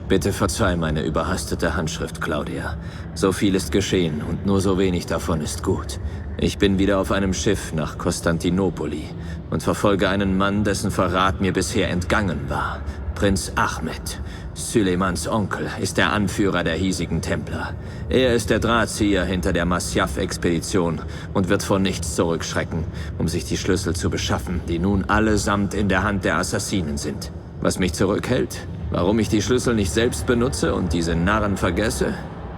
Bitte verzeih meine überhastete Handschrift, Claudia. So viel ist geschehen und nur so wenig davon ist gut. Ich bin wieder auf einem Schiff nach Konstantinopoli und verfolge einen Mann, dessen Verrat mir bisher entgangen war. Prinz Ahmed, Süleymans Onkel, ist der Anführer der hiesigen Templer. Er ist der Drahtzieher hinter der Masyaf-Expedition und wird vor nichts zurückschrecken, um sich die Schlüssel zu beschaffen, die nun allesamt in der Hand der Assassinen sind. Was mich zurückhält? Warum ich die Schlüssel nicht selbst benutze und diese Narren vergesse?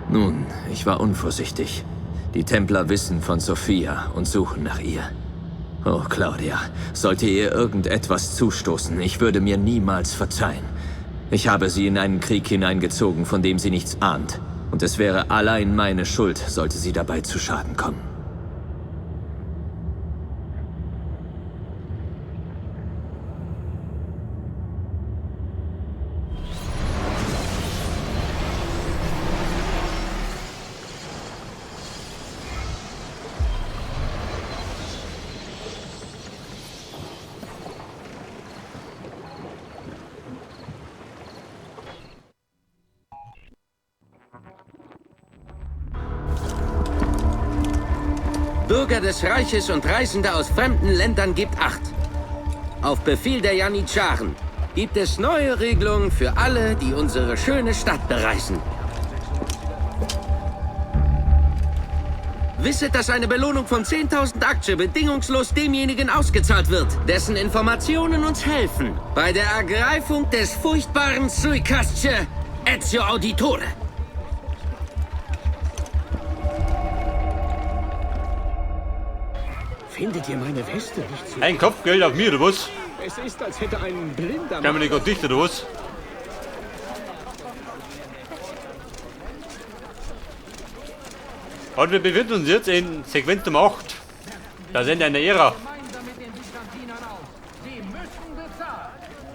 Nun, ich war unvorsichtig. Die Templer wissen von Sophia und suchen nach ihr. Oh, Claudia, sollte ihr irgendetwas zustoßen, ich würde mir niemals verzeihen. Ich habe sie in einen Krieg hineingezogen, von dem sie nichts ahnt. Und es wäre allein meine Schuld, sollte sie dabei zu Schaden kommen. Bürger des Reiches und Reisende aus fremden Ländern gebt Acht. Auf Befehl der Janitscharen gibt es neue Regelungen für alle, die unsere schöne Stadt bereisen. Wisset, dass eine Belohnung von 10.000 Akçe bedingungslos demjenigen ausgezahlt wird, dessen Informationen uns helfen bei der Ergreifung des furchtbaren Suikastche Ezio Auditore. Findet ihr meine Weste nicht zu? Ein Kopfgeld auf mir, oder was? Es ist, als hätte ein blinder Kann man nicht gerade dicht, oder was? Und wir befinden uns jetzt in Sequenz Nummer 8. Das Ende einer Ära.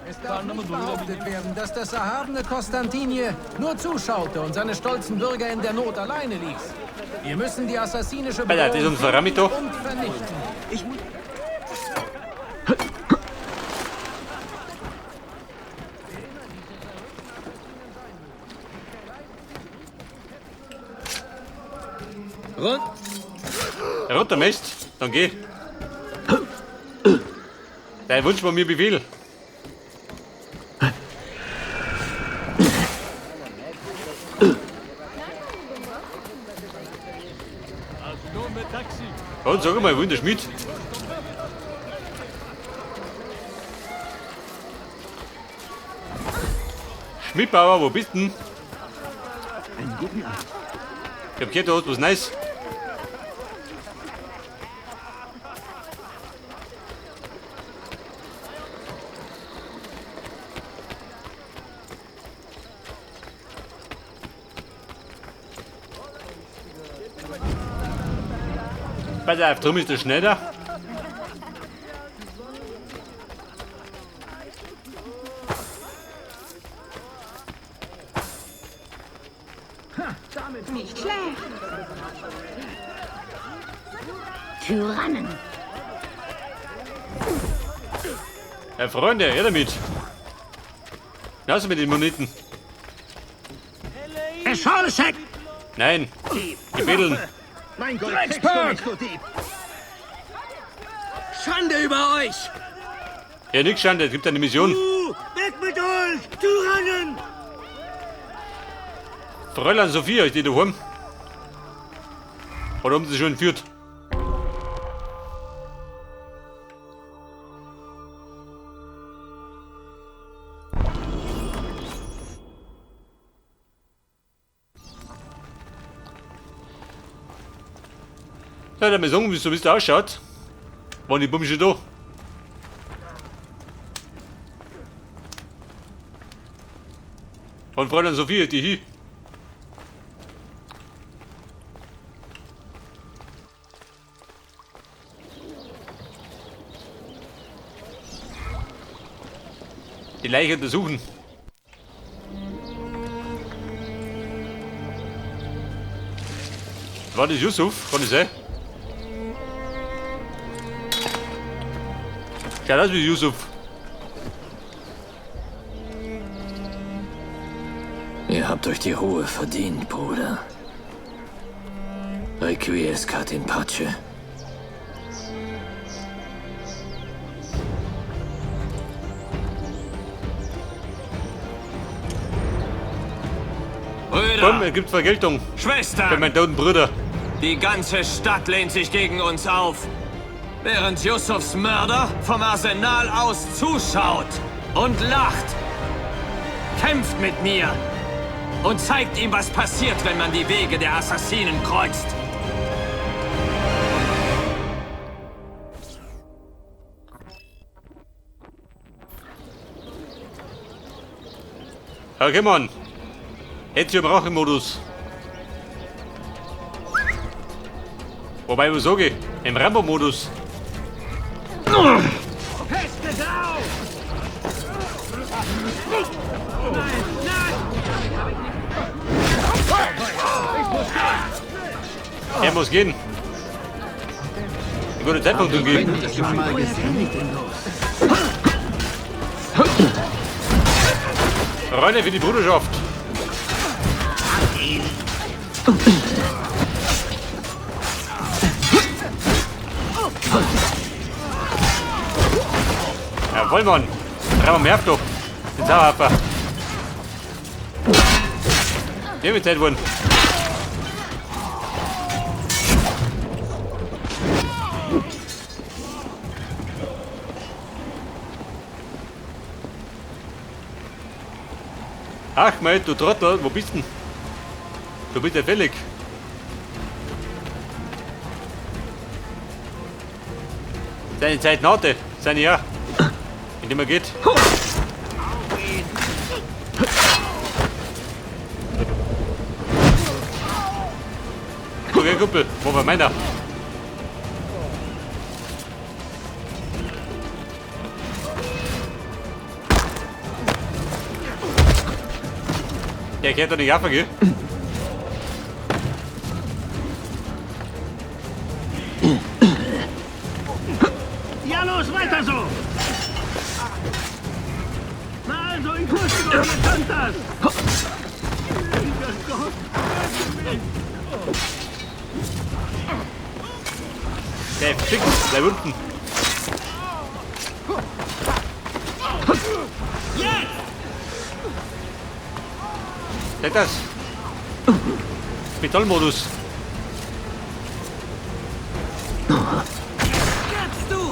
Es darf nicht behauptet werden, dass das erhabene Konstantinie nur zuschaute und seine stolzen Bürger in der Not alleine ließ. Wir müssen die assassinische Alter, das ist unser Ramito. und vernichten. Ich Runter, Mist. Dann geh. Dein Wunsch war mir Befehl. Und sag mal, wo ist der Schmied? Schmidbauer, wo bist denn? Einen guten Abend. Ich hab gehört, du hast was Neues. Pass auf, drum ist der Schneider. Nicht schlecht. Tyrannen. Ja, Freunde, her damit. Lass mit den Moneten. Nein, die Betteln. Mein Gott, Drecksberg! du Dieb! Schande über euch! Ja, nix Schande, es gibt eine Mission. Weg mit euch! Tyrannen! Fräulein Sophia ist die daheim. Oder haben sie schon entführt? Ja, dann mal sagen, wie es so wie es da ausschaut. Waren die Buben schon da? Und Fräulein Sophia, die hier. Die Leiche untersuchen. War das Yusuf? Kann das sein? Schaut aus wie Yusuf. Ihr habt euch die Ruhe verdient, Bruder. Requiescat in pace. Brüder! Komm, es gibt Vergeltung. Schwestern! Für meinen toten Bruder. Die ganze Stadt lehnt sich gegen uns auf. Während Yusufs Mörder vom Arsenal aus zuschaut und lacht. Kämpft mit mir und zeigt ihm, was passiert, wenn man die Wege der Assassinen kreuzt. Okay, Mann. Ezio im Rachemodus. Wobei, was sag ich? Im Rambo-Modus. Er muss gehen. Ein guter Zeitpunkt um gehen. Freunde für die Bruderschaft. Jawohl, Mann. Dreimal mehr doch. Den Sauerhapper. Der wird Zeit worden. Ach, mei, du Trottel, wo bist denn? Du bist ja fällig. Seine Zeit nahte, seine ja. In dem er geht. Okay, Kumpel, wo war meiner? Der kennt doch nicht auf, gell? Ja, los, weiter so! Na also, ich wusste doch, ihr könnt das! Lieber Gott, mich! Der Fick, bleib unten! Jetzt! Seht das? Metallmodus.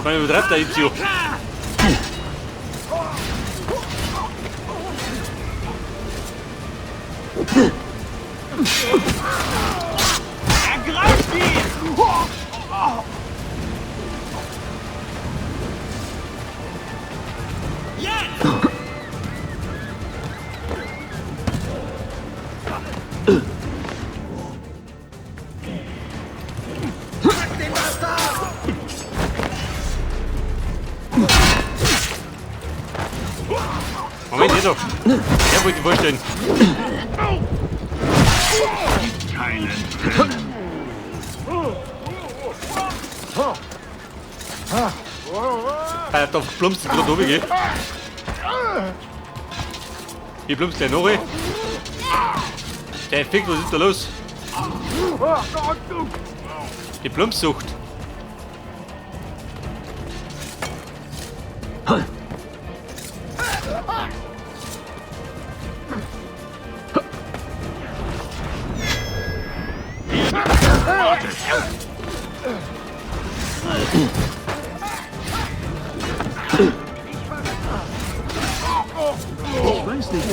Man übertreibt der Ezio. Ergreift ihn! Jetzt! Pack den Bastard! Moment, hier doch. Der wollte ich vorstellen. Da plumpst gerade oben, gell? Hier plumpst gleich noch. Der Fick, was ist da los? Die Plumpsucht. Ich weiß nicht.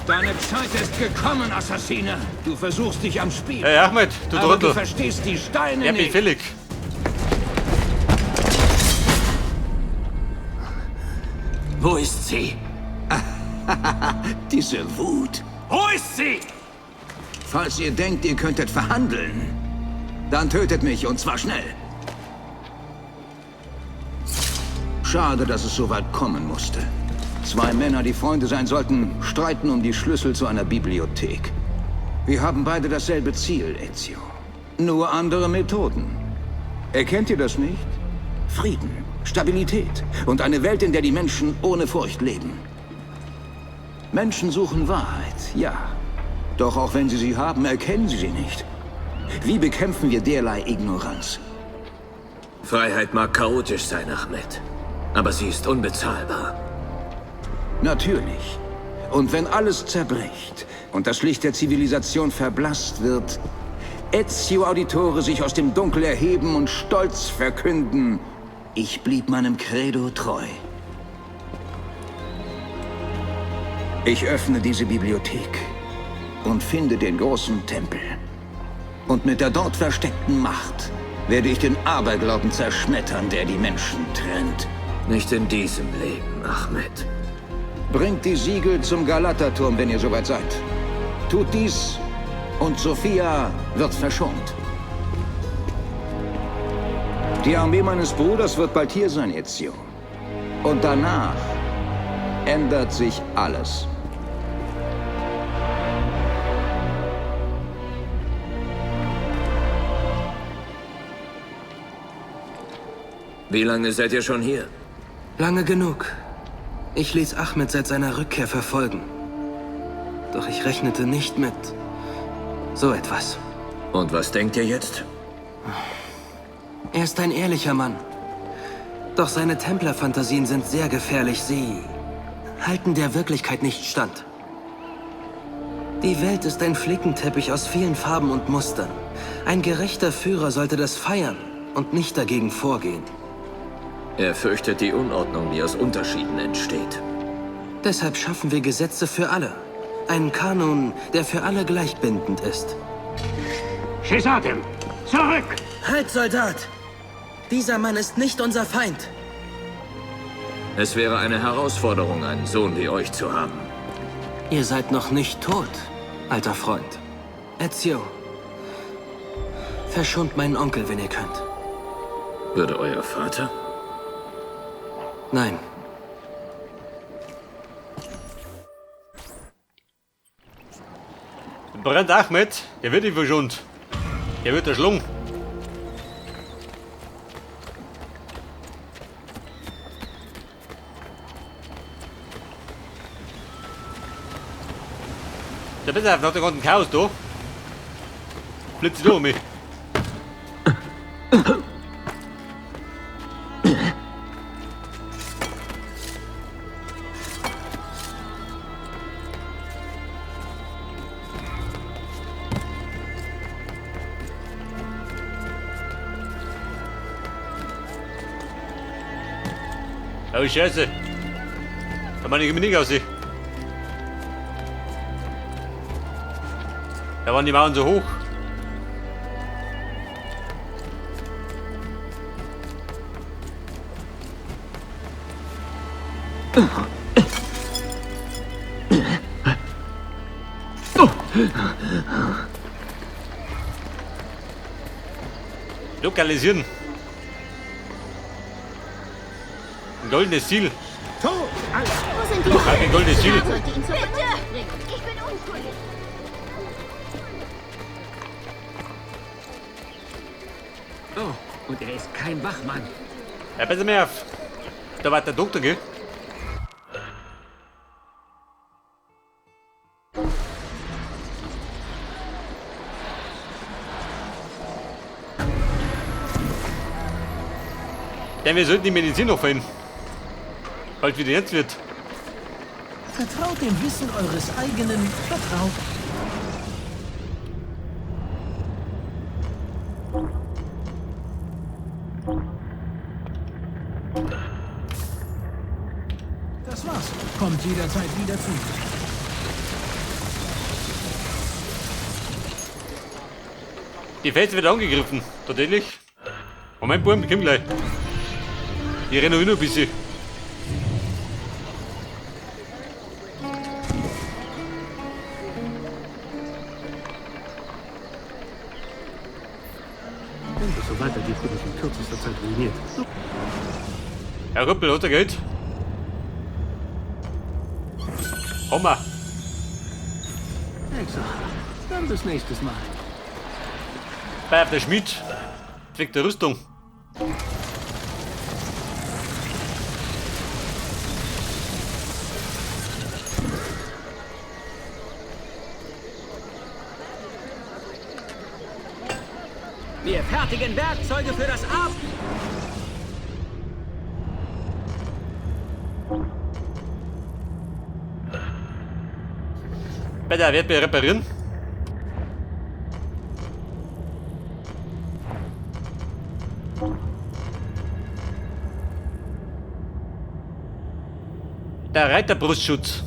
Deine Zeit ist gekommen, Assassine. Du versuchst dich am Spiel. Hey Ahmed, du Aber Trottel. du verstehst die Steine Ja, bin nicht. fällig. Wo ist sie? Diese Wut. Wo ist sie? Falls ihr denkt, ihr könntet verhandeln, dann tötet mich, und zwar schnell. Schade, dass es so weit kommen musste. Zwei Männer, die Freunde sein sollten, streiten um die Schlüssel zu einer Bibliothek. Wir haben beide dasselbe Ziel, Ezio. Nur andere Methoden. Erkennt ihr das nicht? Frieden Stabilität und eine Welt, in der die Menschen ohne Furcht leben. Menschen suchen Wahrheit, ja. Doch auch wenn sie sie haben, erkennen sie sie nicht. Wie bekämpfen wir derlei Ignoranz? Freiheit mag chaotisch sein, Ahmed. Aber sie ist unbezahlbar. Natürlich. Und wenn alles zerbricht und das Licht der Zivilisation verblasst wird, Ezio Auditore sich aus dem Dunkel erheben und stolz verkünden, ich blieb meinem Credo treu. Ich öffne diese Bibliothek und finde den großen Tempel. Und mit der dort versteckten Macht werde ich den Aberglauben zerschmettern, der die Menschen trennt. Nicht in diesem Leben, Ahmed. Bringt die Siegel zum Galataturm, wenn ihr soweit seid. Tut dies und Sophia wird verschont. Die Armee meines Bruders wird bald hier sein, Ezio. Und danach ändert sich alles. Wie lange seid ihr schon hier? Lange genug. Ich ließ Ahmed seit seiner Rückkehr verfolgen. Doch ich rechnete nicht mit so etwas. Und was denkt ihr jetzt? Er ist ein ehrlicher Mann. Doch seine Templerfantasien sind sehr gefährlich. Sie halten der Wirklichkeit nicht stand. Die Welt ist ein Flickenteppich aus vielen Farben und Mustern. Ein gerechter Führer sollte das feiern und nicht dagegen vorgehen. Er fürchtet die Unordnung, die aus Unterschieden entsteht. Deshalb schaffen wir Gesetze für alle. Einen Kanon, der für alle gleichbindend ist. Shesadim, zurück! Halt, Soldat! Dieser Mann ist nicht unser Feind. Es wäre eine Herausforderung, einen Sohn wie euch zu haben. Ihr seid noch nicht tot, alter Freund. Ezio, verschont meinen Onkel, wenn ihr könnt. Würde euer Vater? Nein. Brennt Ahmed, der wird nicht verschont. Der wird erschlungen. Der besser nach dem ganzen Chaos da. Blitzt da um mich. Oh Scheiße. Da meine ich nicht aussehen. Da waren die Mauern so hoch. Lokalisieren. Ein goldenes Ziel. Wo sind die Ein goldenes Ziel. Sollte ihn zur Vernunft bringen. Ich bin unschuldig. Oh, und er ist kein Wachmann. Ja, besser mehr auf. Da war der Doktor, gell? Denn wir sollten die Medizin noch finden. Bald wieder jetzt wird. Vertraut dem Wissen eures eigenen, vertraut. Das war's. Kommt jederzeit wieder zu. Die Felsen wird angegriffen. Tatsächlich. Moment, Buben, ich komm gleich. Ich renne noch ein bisschen. Wenn das so weitergeht, bin ich in kürzester Zeit ruiniert. Herr Rüppel, hat er Geld? Hammer. Exakt. Dann bis nächstes Mal. Bei auf der Schmied. Zweck der Rüstung. fertigen Werkzeuge für das Ab... Bei der wird mir reparieren. Der Reiterbrustschutz.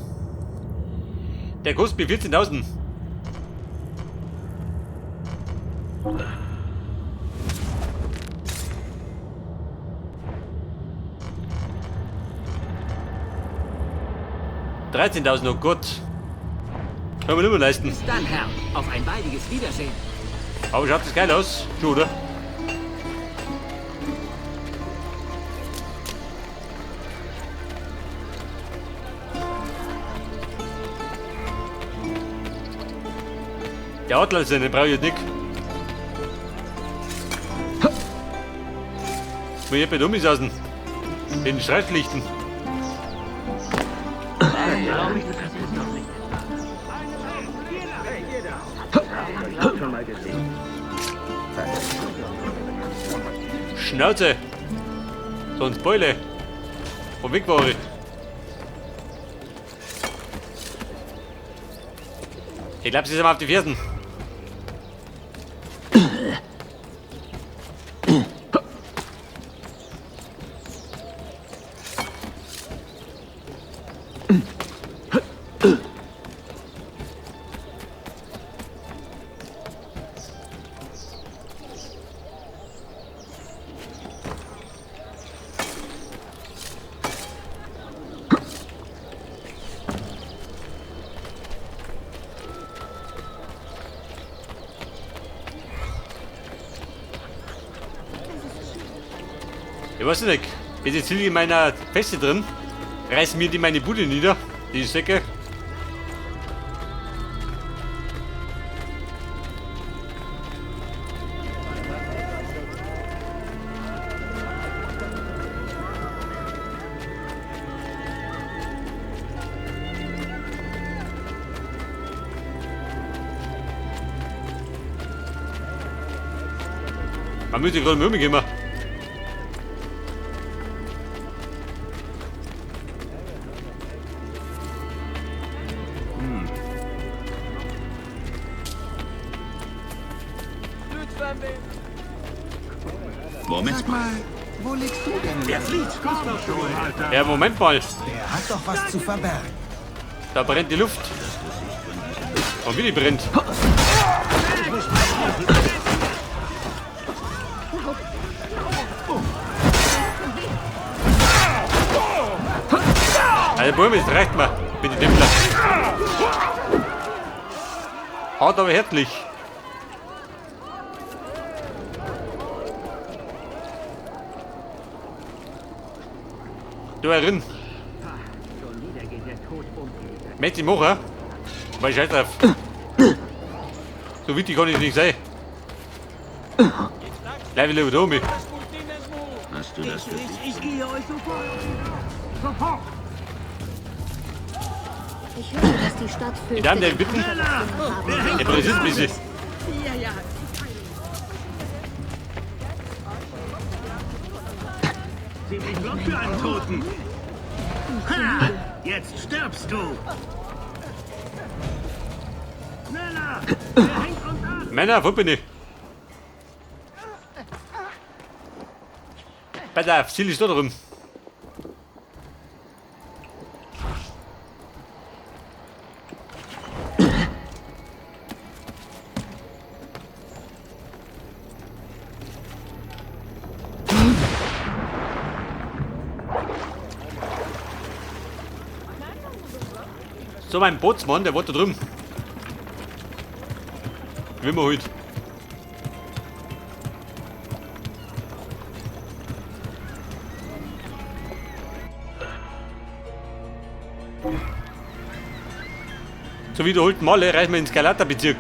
Der kostet mir 14.000. $13.000, oh Gott. Können wir nicht mehr leisten. Bis dann, Herr. Auf ein baldiges Wiedersehen. Aber schaut das geil aus? Schon, oder? Der Atlas, den brauche ich jetzt nicht. Muss ich bei umsassen. Den Streitpflichten. Schnauze! Sonst Beule! Und weg war ich. Ich glaube, sie sind mal auf die Fersen. Ich weiß nicht, ist jetzt in meiner Feste drin, reißen mir die meine Bude nieder, die Säcke. Man müsste gerade mal umgehen. Moment. Sag mal, wo legst du denn? Der flieht. Komm schon, Alter. Ja, Moment mal. Der hat doch was zu verbergen. Da brennt die Luft. Und wie die brennt. Also Bäume, das reicht mir mit den Templer. Hart, aber herzlich. Du herin. Möchte ich machen? Weil scheiß drauf. So wichtig kann ich nicht sein. Bleib lieber da, mich. Hast du das für dich? Ich gehe euch sofort. Sofort. Ich höre, dass die Stadt fürchtet. Ich darf den bitten. Der Präsident ein bisschen. Ja, ja. Ziemlich flott für einen Toten. Ha! Jetzt stirbst du. Schneller! Der hängt uns an. Männer, wo bin ich? Pass auf, Ziel ist da drüben. So, mein Bootsmann, der war da drüben. Wie wir heute. Zum wiederholten Male reisen wir ins Galata-Bezirk.